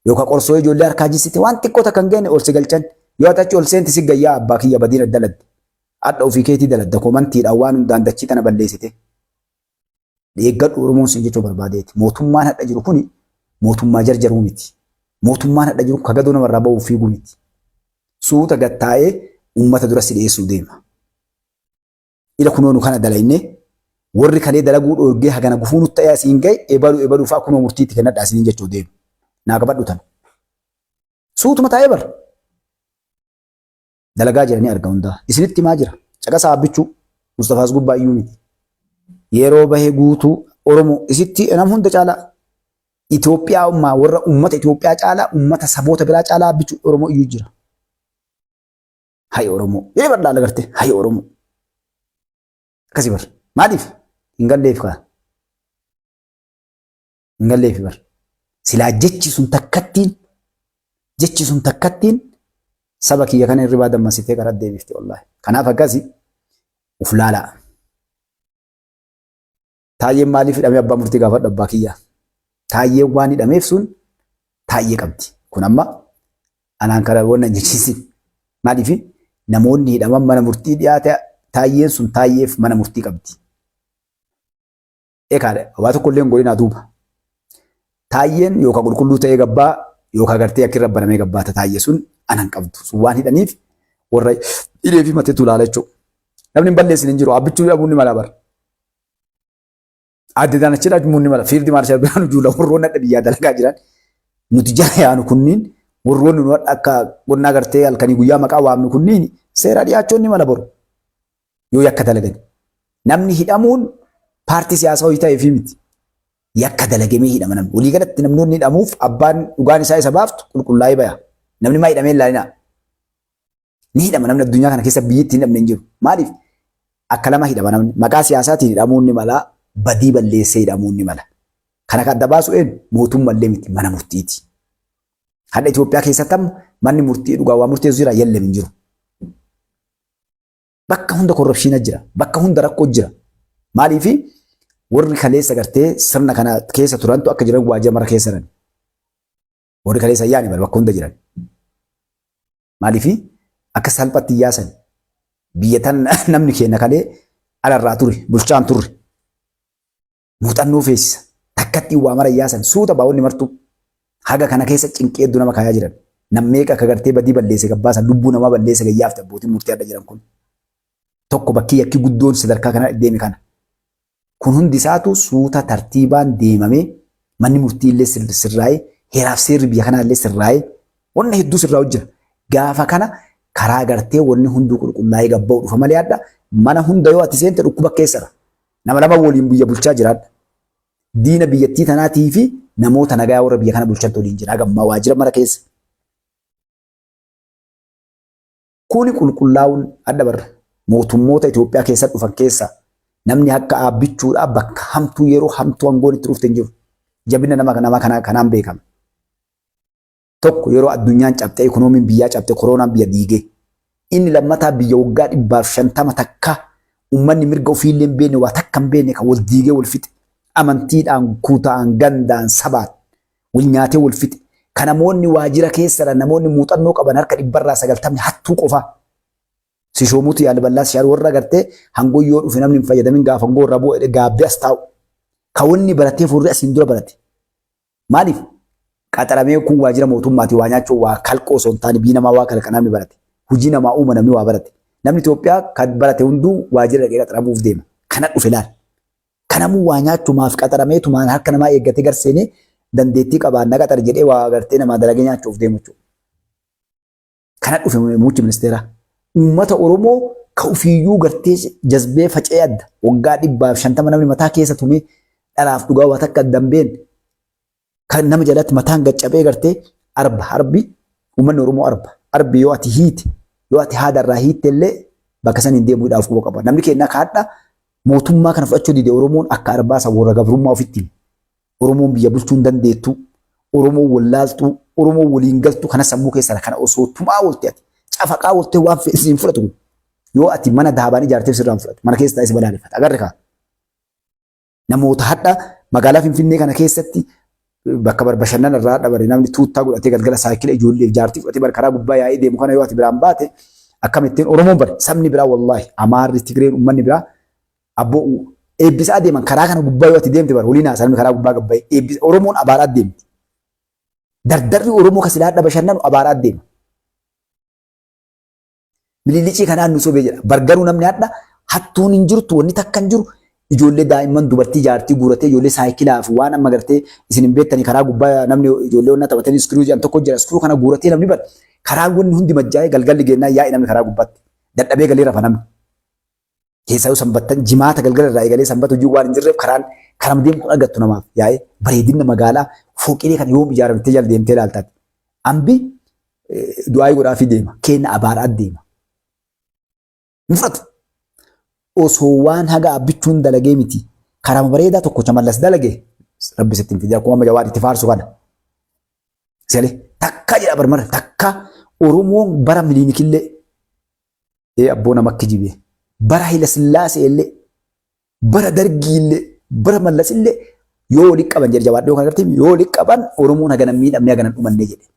yookaan qorsoo ijoollee harkaa jissite waan xiqqoo takka hin geenne ol si galchan yoo ati achi ol seente si gayyaa abbaa kiyya badiin adda ladde. Hadha ofii keetii daladda komantiidhaan waan hundaan dachii tana balleessite. Eeggadhu Oromoon siin jechuu barbaadeeti. Mootummaan hadha jiru kuni mootummaa jarjaruu miti. Mootummaan hadha jiru kagadoo namarraa ba'uuf fiiguu miti. Suuta gattaa'ee uummata dura si dhiyeessuu deema. Ila kunoo nu kana dalaynee warri kalee dalaguu dhoorgee hagana gufuu nutti ta'ee asiin ga'e ebalu ebalu fa'a kunoo murtiitti kennadha isiniin jechuu deema. Naa qabadhu tana. Suutuma taa'ee bara. Dalagaa jira ni arga hundaa. Isinitti himaa jira. Caqasaa abbichuu Mustafaas gubbaa iyyuu miti. Yeroo bahee guutuu Oromoo isitti nam hunda caalaa Itoophiyaa ummaa warra uummata Itoophiyaa caalaa uummata saboota biraa caalaa abbichuu Oromoo iyyuu jira. Hayi Oromoo. Jedhee bar laala garte. Hayi Oromoo. Akkasii bar. Maaliif? Hin galleef kaa. Hin galleef bar. Silaa jechi sun takkattiin jechi sun takkattiin saba kiyya kana hirribaa dammasitee karaa deebifte wallaahi. Kanaaf akkasi uf laalaa. Taayyeen maaliif hidhamee abbaa murtii gaafadhu abbaa kiyyaa. Taayyeen waan hidhameef sun taayyee qabdi. Kun amma anaan kana wannan jechiisin. Maaliif namoonni hidhaman mana murtii dhiyaate taayyeen sun taayyeef mana murtii qabdi. Ekaa waa tokko illee hin godhinaa duuba. Taayyeen yookaan qulqulluu ta'ee gabbaa yookaan gartee akka irra banamee gabbaata taayyee sun anan qabdu. Sun waan hidhaniif warra hidhee fi mateetu ilaala jechuudha. Namni hin balleessin hin jiru. Abbichuu dhabuun ni mala bara. Aadde Daanachii dhabuun ni mala. Fiildi Maarshaal Birhaanuu Juulaa warroonni adda biyyaa dalagaa jiran nuti jala yaanu kunniin warroonni nu akka qonnaa gartee halkanii guyyaa maqaa waamnu kunniin seera dhiyaachuun ni mala boru. Yoo yakka dalagan. Namni hidhamuun paartii siyaasaa hojii ta'eefii miti. Yakka dalagemee hidhama namni. Walii galatti namni hidhamuuf abbaan dhugaan isaa isa baaftu qulqullaa'ee baya. Namni maa hidhamee hin laalinaa. Ni hidhama namni addunyaa kana keessa biyyi itti hin hidhamne hin jiru. Maaliif? Akka lama hidhama namni. Maqaa siyaasaatiin hidhamuun ni mala, badii balleessee hidhamuun ni mala. Kana kan adda baasu eenyu? Mootummallee miti mana murtiiti. Hadha Itoophiyaa keessatti amma manni murtii dhugaa waa murteessu jira yellem hin jiru. Bakka hunda korrupshiina jira. Bakka hunda rakkoo jira. Maaliif warri kaleessa gartee sirna kana keessa turantu akka jiran waajjira mara keessa jiran. Warri kaleessa yaani bara bakka hunda jiran. Maaliif akka salphatti yaasan biyya tan namni keenya kalee alarraa ture bulchaan turre. Muuxannoo feesisa. Takkatti waa mara yaasan suuta baa'onni martuu. Haga kana keessa cinqii hedduu nama kaayaa jiran. Nam meeqa akka gartee badii balleesse gabbaasan lubbuu namaa balleesse gayyaafte abbootiin murtii adda jiran kun. Tokko bakki yakki guddoon sadarkaa kana deeme kana. Kun hundi isaatu suuta tartiibaan deemamee manni murtii illee sirraa'ee heeraaf seerri biyya kanaa illee sirraa'ee wanna hedduu sirraa'u jira. Gaafa kana karaa gartee wanni hunduu qulqullaa'ee gabba'u dhufa malee adda mana hunda yoo ati seente dhukkuba keessara. Nama lama waliin biyya bulchaa jiraadha. Diina biyyattii tanaatii fi namoota nagaa warra biyya kana bulchantu waliin jira gammaa waajjira mara keessa. Kuni qulqullaa'uun adda barra. Mootummoota Itoophiyaa keessa dhufan keessa namni akka aabbichuudhaa bakka hamtuu yeroo hamtuu aangoon itti dhufte hin jiru. Jabina nama nama kanaa kanaan beekama. Tokko yeroo addunyaan cabxee ikonoomiin biyyaa cabxe koronaan biyya diigee. Inni lammataa biyya waggaa 150 takka uummanni mirga ofiillee hin beekne waa takka hin beekne kan wal diigee wal fixe. Amantiidhaan, kutaan, gandaan, sabaan wal nyaatee wal fixe. Kan namoonni waajjira keessadha namoonni muuxannoo qaban harka 90% hattuu qofaa. Si shoomuutu yaala bal'aa si warra agartee hangoo yoo dhufe namni hin fayyadamin gaafa hangoo irraa bu'e gaabbee as taa'u. Kan wanni baratee furri asiin dura barate. Maaliif? Qaxaramee kun waajjira mootummaati waa nyaachuu waa kalqoo osoo hin taane biyyi namaa waa kalqa namni barate. Hojii namaa uuma namni waa barate. Namni Itoophiyaa kan barate hunduu waajjira dhaqee qaxaramuuf deema. Kana dhufe laal. Kanamuu waa nyaachumaaf qaxarameetumaan harka namaa eeggatee garseenee dandeettii qabaan na qaxari jedhee waa gartee namaa dalagee nyaachuuf deemu jechuudha. Kana dhufe muummichi ministeeraa. Uummata Oromoo ka ofiiyyuu gartee jazbee faca'ee adda waggaa 150 namni mataa keessa tumee dhalaaf dhugaa waa takka adda hin beekne kan nama jalatti mataan gaccabee gartee arba arbi uummanni Oromoo arba arbi yoo ati hiite yoo ati haada irraa hiitte illee bakka san hin deemuudhaaf quba qaba. Namni keenya akka hadha mootummaa kana fudhachuu dide Oromoon akka arbaa san warra gabrummaa ofitti hime. Oromoon biyya bulchuu hin dandeettu. Oromoon wallaaltuu, Oromoon waliin galtuu kana sammuu keessaa kana osoo tumaa oolte ati cafaqaa ooltee waan fe'e siin fudhatu kun. Yoo ati mana daabaan ijaarteef sirraan fudhatu mana keessa taa'ee si balaaleffata. Agarre kaa. Namoota hadha magaalaa Finfinnee kana keessatti bakka bashannana irraa dhabare namni tuuttaa godhatee galgala saayikila ijoolleef jaartii fudhatee bara karaa gubbaa yaa'ee deemu kana yoo ati biraan baate akkamittiin Oromoon bare sabni biraa wallaahi Amaarri Tigreen uummanni biraa abboo eebbisaa deeman karaa kana gubbaa yoo ati deemte bara waliin haasaa namni karaa gubbaa gabbaa'ee eebbisa Oromoon abaaraa deemti. Dardarri Oromoo kan silaa hadha bashannanu abaaraa deema. Mililicii kanaan nu sobee jedha. Bargaruu namni hadha hattuun hin jirtu wanni takka hin jiru ijoollee daa'imman dubartii jaartii guuratee ijoollee saayikilaa fi waan amma gartee isin hin beektanii karaa gubbaa namni ijoollee onnaa taphatanii iskiruu jedhan tokko jira iskiruu kana guuratee namni bar karaa wanni hundi majjaa'ee galgalli geennaan yaa'e namni karaa gubbaatti dadhabee galee rafa namni. Keessaayyuu sanbattan jimaata galgala irraa eegalee sanbata hojii waan hin jirreef karaan karam deemtu kun argattu namaaf yaa'ee bareedina magaalaa fooqilee kana yoom ijaaramtee jala deemtee ilaaltaati. Ambi du'aayii godhaafii deema. Kenna abaaraa deema. Hin fudhatu. Osoo waan haga abbichuun dalagee miti. Karama bareedaa tokkocha mallas dalage rabbi sitti hin fide akkuma amma jawaar itti faarsu kana. Sele takka jedha barmara takka Oromoon bara miliinikillee ee abboo nama kijibee bara Hayila Sillaasee illee bara Dargii illee bara Mallas illee yoo walitti qaban jedhe jabaadhee kan agartee yoo walitti qaban Oromoon hagana miidhamne hagana dhumannee jedhe.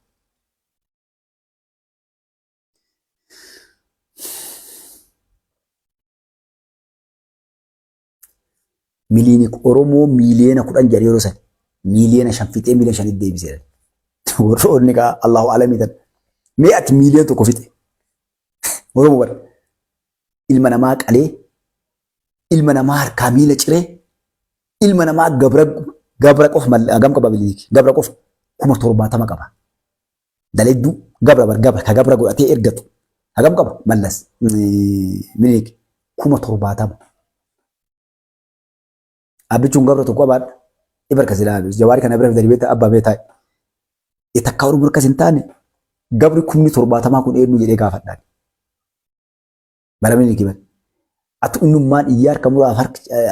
Miliinik Oromoo 10 miiliyoona jedhe yeroo san 5 miiliyoona fixee 5 miiliyoonitti deebisee. Warroonni kaa Allahu alamii tan. Mee ati 1 miiliyoona fixe. Oromoo bara ilma namaa qalee ilma namaa harkaa miila ciree ilma namaa gabra gabra qofa hagam qaba Miliinik gabra qofa 70,000 qaba. Daledduu gabra bar gabra ka gabra godhatee ergatu hagam qaba Mallas Minilik 70,000. Abbichuun gabra tokko qabaadha. Ibarka silaa Jawaari kana bira fidanii beektaa abbaa beektaa. Takka Oromoo harkas hin taane gabri 70,000 kun eenyu jedhee gaafadhaan. Bara Minilik bar. Atu innummaan iyyee harka muraaf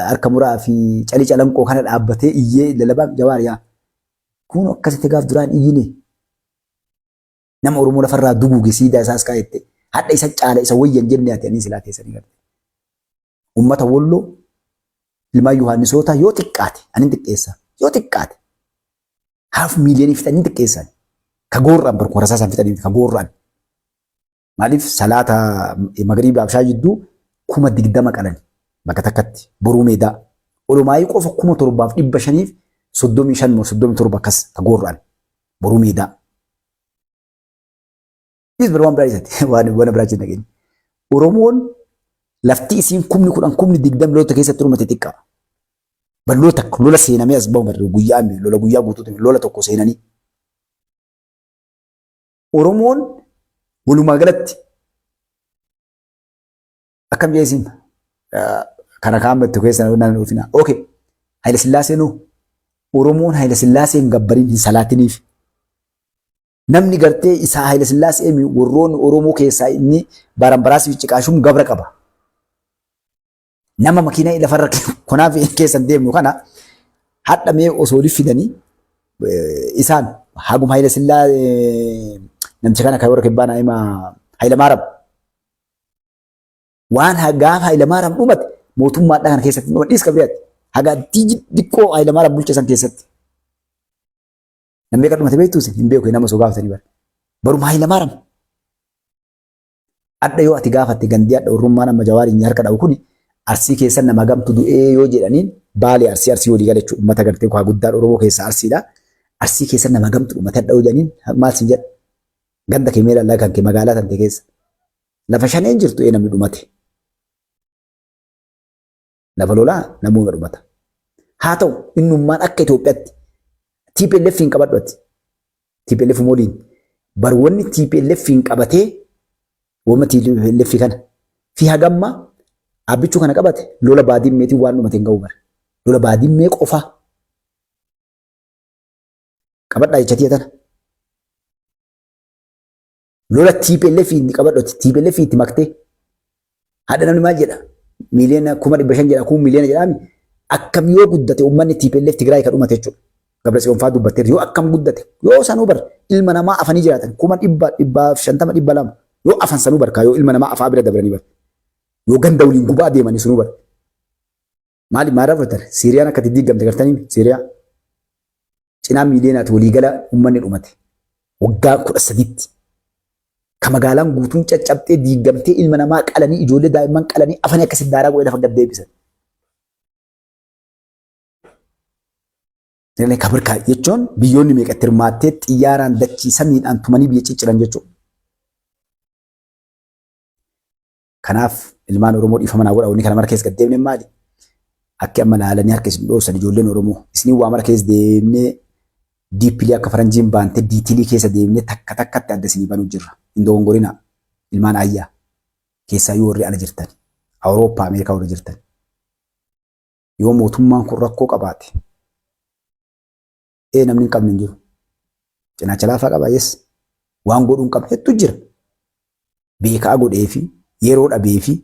harka muraa fi calii calanqoo kana dhaabbatee iyyee lalabaa Jawaar yaa. Kun akkasitti gaaf duraan iyyine. Nama Oromoo lafarraa duguuge siidaa isaas kaa'ette. Hadha isa caala isa wayyan jenne ati anii silaa teessanii garte. Ummata Wolloo ilmaan Yohaannisootaa yoo xiqqaate anin xiqqeessa yoo xiqqaate haaf miiliyoonii fixanii xiqqeessan. Ka goorraan barkuma rasaasaan fixanii ka goorraan. Maaliif salaata magariibaaf ishaa jidduu 20,000 qalani bakka takkatti boruu meedaa. Olomaayii qofa 7,535 moo 37 akkas ka goorraan boruu meedaa. Is bara waan biraa isatti waan waan biraa jenna keenya. Oromoon lafti isiin 10,000 20,000 loota keessatti dhumate xiqqaa. Bal'oo takka lola seenamee as bahu barre guyyaa lola guyyaa guutuutti lola tokko seenanii. Oromoon walumaa galatti akkam jedhee isin kana kaan battu keessa naan dhufina. Okay. Haayila Sillaaseen hoo? Oromoon Haayila Sillaasee hin gabbariin hin salaatiniif. Namni gartee isaa Haayila Sillaasee warroonni Oromoo keessaa inni Baranbaraasii fi Ciqaashuun gabra qaba. Nama makiinaa lafarra konaaf keessan deemnu kana hadha mee osoo olif fidanii isaan haguma Hayila Sillaa namicha kana kan warra kibbaa naa hima Hayila Maaram waan gaafa Hayila Maaram dhumate mootummaadhaa kana keessatti dhumate dhiis kabriyaatti haga diqqoo Hayila Maaram bulche san keessatti. Namni meeqa dhumate beektuu isin hin beeku nama osoo gaafatanii bara. Baruma Hayila Maaram. Adha yoo ati gaafatte gandii adha orrummaan amma Jawaariin harka dhawu kuni Arsii keessa nama gamtu du'ee yoo jedhaniin Baalee Arsii Arsii walii gala jechuudha. Uummata gartee waa guddaan Oromoo keessaa Arsiidha. Arsii keessa nama gamtu dhumate adha yoo jedhaniin maal siin jedha? Ganda kee mee lallaa kan kee magaalaa tante keessa. Lafa shaneen jirtu ee namni dhumate. Lafa lolaa namoota dhumata. Haa ta'u innummaan akka Itoophiyaatti TPLF hin qabadhu ati. TPLF waliin bar wanni TPLF hin qabatee wama TPLF kana fi hagamma abbichuu kana qabate lola baadimmeetiin waan dhumate hin ga'u bara. Lola baadimmee qofa qabadhaa jecha tiyya tana. Lola TPLF hin qabadhu ati TPLF itti maktee haadha namni maal jedha 500,000 jedha kun miiliyoona jedhaami akkam yoo guddate uummanni TPLF Tigraay kan dhumate jechuudha. Gabratsiyoon fa'aa dubbatteerti yoo akkam guddate yoo sanuu bar ilma namaa afanii jiraatan 150,000 200,000 yoo afan sanuu barkaa yoo ilma namaa afaa bira dabranii bar yoo ganda waliin gubaa deemanii sunuu bar. Maali maal fudhatan Siiriyaan akka itti diigamte gartanii Siiriyaa cinaa miiliyonaati waliigala uummanni dhumate waggaa 13tti ka magaalaan guutuun caccabtee diigamtee ilma namaa qalanii ijoollee daa'imman qalanii afanii akkasitti daaraa godhee lafa gad deebisan. Inni kabirkaa jechuun biyyoonni meeqatti hirmaattee xiyyaaraan dachii samiidhaan tumanii biyya cicciran jechuudha. Kanaaf ilmaan Oromoo dhiifama naa godha wanni kana mara keessa gad deemne maali? Akki amma laalanii harka isin dhoofsan ijoolleen Oromoo isiniin waa mara keessa deemnee diippilii akka faranjiin baante diitilii keessa deemnee takka takkatti adda isinii banuu jirra. Hin dogongorinaa ilmaan ayyaa keessaayyuu warri ala jirtan Awurooppaa Ameerikaa warri jirtan. Yoo mootummaan kun rakkoo qabaate ee namni hin qabne hin jiru. Cinaacha laafaa qaba yes. Waan godhuu hin qabne hedduu jira. Beekaa godhee fi yeroo dhabee fi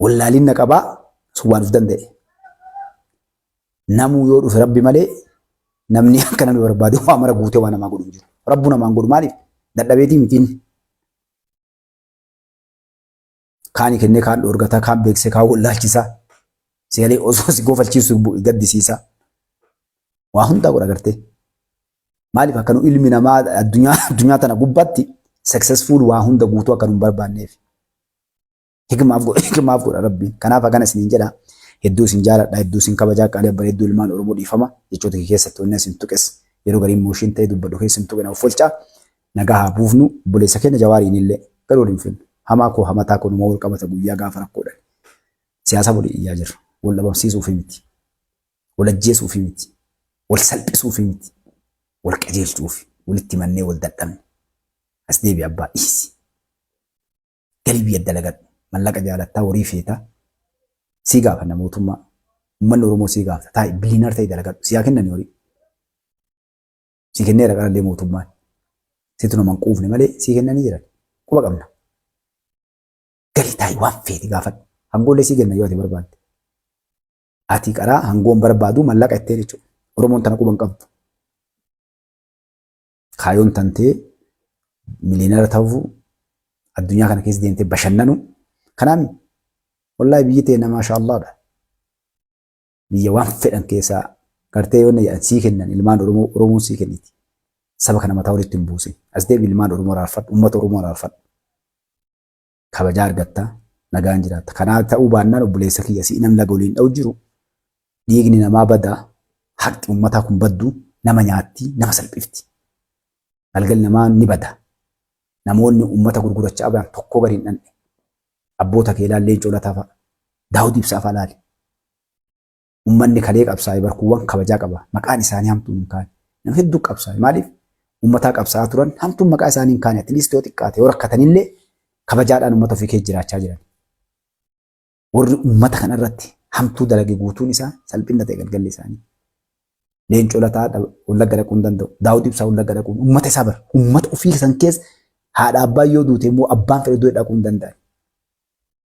wallaalinna qabaa sun waan of danda'e. Namuu yoo dhufe rabbi malee namni akka namni barbaade waa mara guutee waa namaa godhu hin jiru. Rabbu namaan godhu maaliif? Dadhabeetii mitiin. Kaani kennee kaan dhoorgataa kaan beeksisee kaan wallaalchisaa. Seelee osoo si gofalchiisu gaddisiisaa. Waa hundaa godha gartee. Maaliif akka nu ilmi namaa addunyaa addunyaa tana gubbaatti successful waa hunda guutuu akka nu hin barbaanneef. Hikmaaf godha hikmaaf godha rabbiin. Kanaaf akkana isiniin jedha. Hedduu isin jaaladha hedduu isin kabajaa qaalii bareedduu ilmaan Oromoo dhiifama jechoota kee keessatti wanni isin tuqes yeroo garii mooshin ta'e dubbadhu keessa hin tuqina of olchaa. Nagaa haa buufnu obboleessa keenya Jawaariin illee garuu waliin finnu. Hamaa koo hamataa koo numa wal qabata guyyaa gaafa rakkoodhaan. Siyaasa walii iyyaa jirra. Wal dhabamsiisuufi miti. Wal ajjeesuufi miti. Wal salphisuufi miti. Wal qajeelchuufi. Walitti mannee wal dadhabne. As deebi abbaa dhiisi. Galii biyya dalagadhu. Mallaqa jaalattaa horii feetaa. Sii gaafanna mootummaa. Uummanni Oromoo sii gaafata. Taa'i billionaire ta'e dalagadhu. Si haa kennani horii. Si kenneera qarallee mootummaan. Situ nama hin quufne malee sii kennanii jiran. Quba qabna. Galii taa'i waan feete gaafadhu. Hangoollee sii kenna yoo ati barbaadde. Ati qaraa hangoon barbaadu mallaqa itteen jechuudha. Oromoon tana quba hin qabdu. Kaayoon tantee millionaire ta'uu, addunyaa kana keessa deemtee bashannanu. Kanaaf wallaahi biyyi teenya maasha Allaadha. Biyya waan fedhan keessaa gartee yoo jedhan sii kennan ilmaan Oromoo, Oromoon sii kenniti. Saba kana mataa walitti hin buusin. As deebi, ilmaan Oromoo araarfadhu, uummata Oromoo araarfadhu. Kabajaa argatta, nagaan jiraatta. Kanaa ta'uu baannaan, obboleessa kiyya, si'i namni laga waliin dha'u jiru, dhiigni namaa badaa, haqi uummataa kun baddu nama nyaatti, nama salphifti. Galgalli namaa ni bada. Namoonni uummata gurgurachaa bayan tokkoo gadi hin dhandhe. Abboota kee ilaali, Leencoo Lataa fa'a. Daawud Ibsaa fa'a ilaali. Uummanni kalee qabsaa'e barkuuwwan kabajaa qaba. Maqaan isaanii hamtuun hin kaane. Nama hedduu qabsaa'e. Maaliif? Uummataa qabsaa'aa turan hamtuun maqaa isaanii hin kaane. At least yoo xiqqaate, yoo rakkatanillee kabajaadhaan uummata ofii keessa jiraachaa jiran. Warri uummata kanarratti hamtuu dalage guutuun isaa salphina ta'e galgalli isaanii. Leencoo Lataa Wallagga dhaquu hin danda'u. Daawud Ibsaa Wallagga dhaquun uummata isaa bara. Uummata ofii san keessa haadha abbaa yoo duute immoo abbaan fedhe du'e dhaquu hin danda'an.